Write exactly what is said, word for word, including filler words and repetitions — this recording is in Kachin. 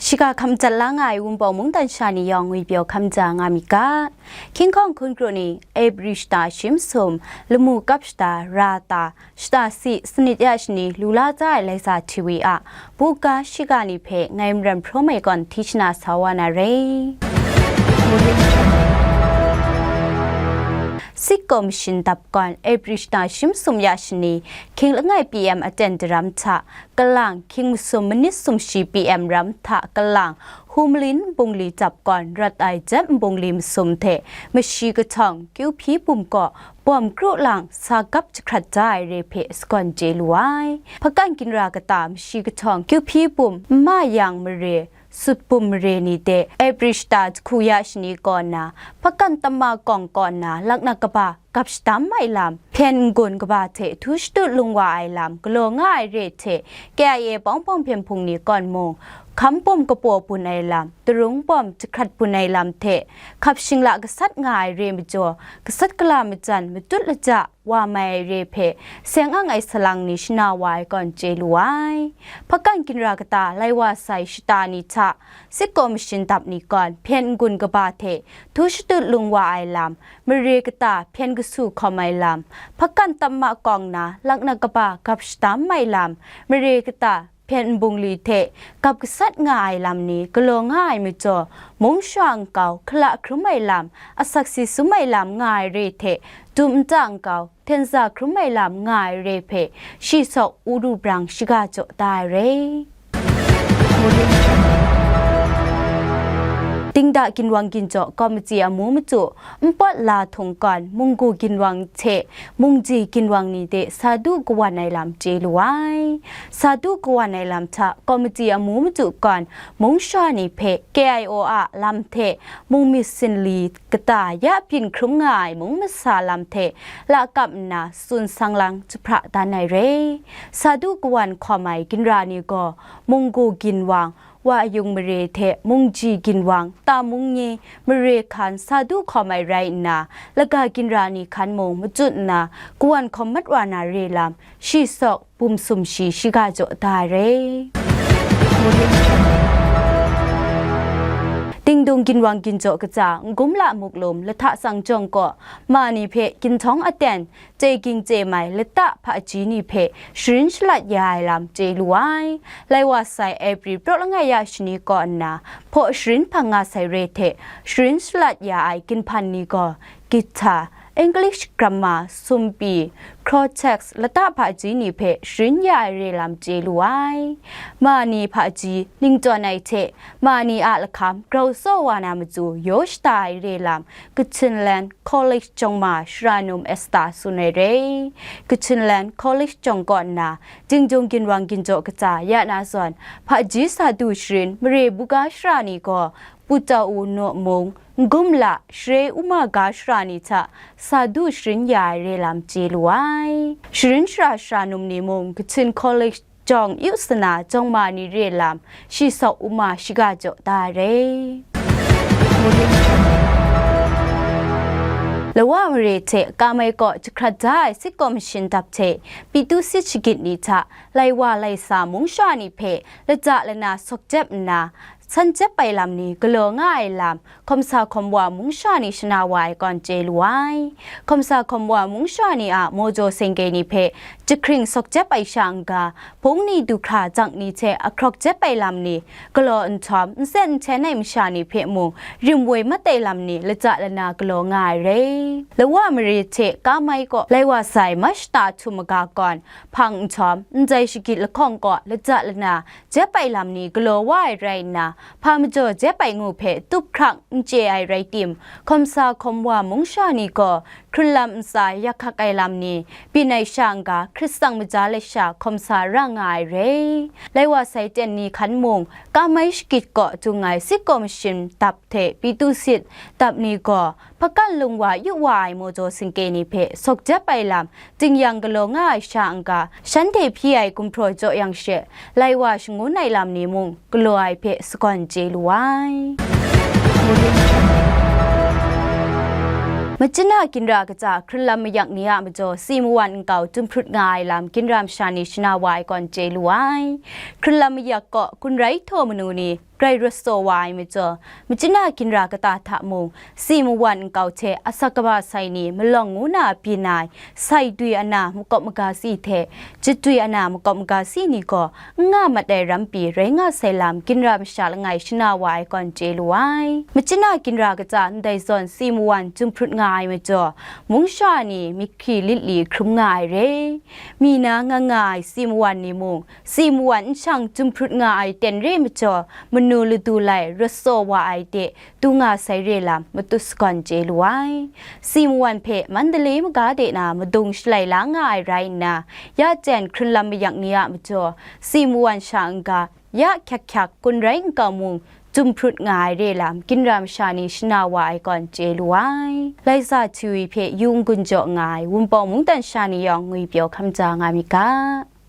Shiga hkam jat la nga ai Wunpawng mungdan sha ni yawng ngwi pyaw hkam ja nga mi ga. Hkying hkawng hkun kru ni, April shata shi masum, lamu kap shata, ra ta, shata si, sanit ya shani, lu la ja ai Laisa T V a buga shiga ni hpe ngai Maram Hpraw Mai gawn hti shana sa wa na re. Sitkaw mashin dap gawn April shata shi masum ya shani, hkying langai P M aten daram hta, kalang, hkying masum manit sumshi P M ram hta kalang, Humlin nbungli dap gawn rat ai jep nbungli masum hte mashi kahtawng kyu hpyi bum kaw bawm kru lang sa gap jahkrat da ai re hpe sagawn chye lu ai. Hpakan ginra kata mashi kahtawng kyu hpyi bum nma yang mare, sut bum mare ni de April shata jahku ya shani kaw na, Hpakan Tamma Kawng kaw na laknak kaba gap shadam ai lam, hpyen n-gun kaba hte htu shatut lung wa ai lam galaw nga ai re hte, K I A bawng bawng hpyen hpung ni kawn mung, hkam bum kapaw bun ai lam, darung bawm jahkrat bun ai lam hte, hkap shingla gasat nga ai re majaw, gasat gala majan matut laja wa mai ai re hpe, seng ang ai salang ni shana wa ai gawn chye lu ai. Hpakan ginra kata lai wa sai shata ni hta, sitkaw mashin dap ni gawn hpyen n-gun kaba hte htu shatut lung wa ai lam, mare kata hpyen kasu hkawm ai lam, Hpakan Tamma Kawng na laknak kaba gap shadam ai lam, mare kata hpyen nbungli hte gap gasat nga ai lam ni galaw nga ai majaw, mung sha nkau hkala hkrum ai lam, asak si sum ai lam nga ai re hte, dum nta nkau hten za hkrum ai lam nga ai re hpe, shi sawk u ru brang shiga jaw da ai re. Dingda ginwang ginjaw kawmiti amu matu npawt la htung gawn munggu ginwang hte mungji ginwang ni de sa du kawan ai lam chye lu ai. Sa du kawan ai lam hta kawmiti amu matu gawn mung sha ni hpe K I O a lam hte mung myit sinli kata ya byin hkrum nga ai mung masa lam hte lakap nna tsun sang lang jahpra dan ai re. Sa du kawan hkawm ai ginra ni gaw, munggu ginwang, wa yung mare hte mungji ginwang, ta mung ni mare hkan sa du hkawm ai rai nna, laga ginra ni hkan mung machut nna, kawan hkawm mat wa na re lam, shi sawk bum sum shi shiga jaw da ai re. Dingdung ginwang ginjaw kaja, N-gum la muklum, lahta tsang jawng kaw, ma ni hpe ginhtawng aten, chye ging chye mai, lata hpaji ni hpe sharin shalat ya ai lam chye lu ai. Lai wa sai April praw langai ya shani kaw nna, hpaw sharin hpang nga sai re hte, sharin shalat ya ai ginhpan ni gaw, guitar, English grammar, sumpi, Crotex, lata hpaji ni hpe sharin ya ai re lam chye lu ai. Ma ni hpaji ningtawn ai hte, ma ni a lahkam grau tsaw wa na matu yaw shada ai re lam, Kachinland College jawng ma Sharanum Esther tsun ai re. Kachinland College jawng kaw nna, Dingdung ginwang ginjaw kaja ya na zawn, hpaji sa du sharin mare buga shara ni gaw, Putau Naw Mung, N-gum la, Share Uma ga shara ni hta sa du sharin ya ai re lam chye lu ai. Sharin shara sharanum ni mung, Kachin College jawng yu sana jawng ma ni re lam, shi sawk uma shiga jaw da ai re. Lawa mare hte Kamai kaw jahkrat da ai sitkaw mashin dap hte, Pitu sit shagit ni hta, lai wa lai sa mung sha ni hpe, lata lana sawk jep nna, san jep ai lam ni galaw nga ai lam, hkawm sa hkawm wa mung sha ni shana wa ai kawn chye lu ai. Hkawm sa hkawm wa mung sha ni a maw jaw sengke ni hpe jahkring sawk jep ai sha n-ga, hpung ni du hkra jang ni hte ahkrawk jep ai lam ni galaw nhtawm, nsen nhten ai masha ni hpe mung rim woi mat ai lam ni lata lana galaw nga ai re. Lawa mare hte Kamai kaw lai wa sai Mach shata htum maga kawn, hpang nhtawm, ndai shagit lahkawng kaw lata lana jep ai lam ni galaw wa ai rai nna, hpa majaw jep ai ngu hpe tup hkrak n chye ai rai tim, hkawm sa hkawm wa mung sha ni gaw hkrun lam ntsa yak hkak ai lam ni, byin ai sha n-ga hkrit tsang maja lasha hkawm sa ra nga ai re. Lai wa sai ten ni hkan mung, Kamai shagit kaw dung ai sitkaw mashin dap hte Pitu sit dap ni gaw, hpakan lung wa yu wa ai maw jaw singke ni hpe sawk jep ai lam, tingyan galaw nga ai sha n-ga, shanhte hpyi ai gumhpraw jaw yang she, lai wa shangun ai lam ni mung galaw ai hpe sagawn chye lu ai. Machyin a ginra kaja hkrunlam mayak ni a majaw si mawan nkau jumhprut nga ai lam ginra masha ni shana wa ai kawn chye lu ai. Hkrunlam mayak kaw gun rai htaw manu ni grai rawt saw wa ai majaw, machyin a ginra kata hta mung si mawan nkau hte asak kaba sai ni malawng ngu na byin ai sai dwi ana makawp maga si hte jadwi ana makawp maga si ni gaw n nga mat ai ram pyi rai nga sai lam ginra masha langai shana wa ai kawn chye lu ai. Machyin a ginra kaja ndai zawn si mawan jumhprut nga ai majaw, mungsha ni myighkri lit li hkrum nga ai re. Mi na nga nga ai si mawan ni mung, si mawan n shang jumhprut nga ai ten re majaw, manu ladu lai rawt saw wa ai de, du nga sai re lam matut sagawn chye lu ai. Si mawan hpe Mandalay maga de na madung shalai la nga ai rai nna, ya jen hkrunlam mayak ni a majaw, si mawan sha n-ga, ya hkyak hkyak gun rai nkau mung, jumhprut nga ai re lam ginra masha ni shana wa ai kawn chye lu ai. Laisa Htiwi hpe yu n-gun jaw nga ai Wunpawng mungdan sha ni yawng ngwipyaw hkam ja nga myit ga.